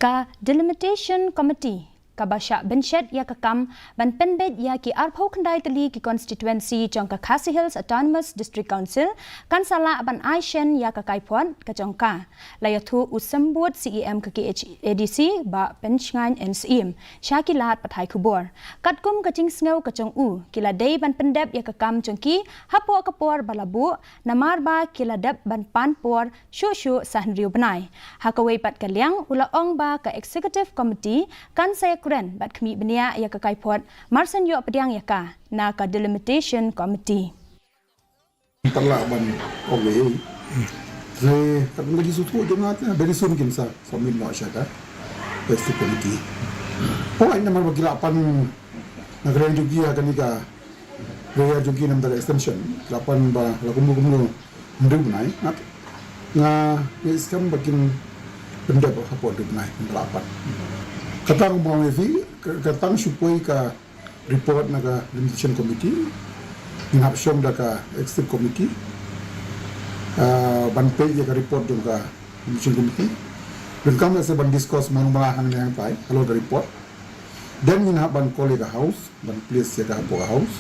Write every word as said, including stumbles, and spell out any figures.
Ka Delimitation Committee kaba shah bynshet ïa ka kam ban pynbeit ïa ki arphew khyndai tylli ki constituency jong ka Khasi Hills Autonomous District Council kan sa lah ban ai shen ïa ka kaiphod ka jong ka, la ïathuh u Symbud C E M ka K H A D C, Bah Pynshngaiñ N Syiem, sha ki lad pathai khubor. Katkum ka jingsngew ka jong u, ki la dei ban pyndep ïa ka kam jong ki hapoh ka por ba la buh, namar ba ki la dep ban pan por shuh shuh sa hynriew bnai. Ha kawei pat ka liang, u la ong ba ka Executive Committee kan sa ïakren bad khmih bniah ïa ka kaiphod, mar shen ïoh pdiang ïa ka na ka Delimitation Committee. Tang lah ban ong ei ei. Te kat lagi suthu jong nga te very soon kin sa submit noh sha ka Executive Committee. Poi namar ba ki la pan na ka liang jong ki ha kane ka prayer jong ki namar ka extension. Ki la pan ba la kumno kumno hynriew bnai. Nga nga ngeit skhem ba kin pyndep hapoh hynriew bnai, kin la pan. Ka tang ba ong ei ei, ka tang shu poi ka report na ka Delimitation Committee, ngin hap shong da ka Executive Committee ban peit ïa ka report jong ka Delimitation Committee. Donkam lehse ban discuss mano mano hangne hangtai halor ka report. Then ngin hap ban call ïa ka House, ban place ïa ka hapoh ka House.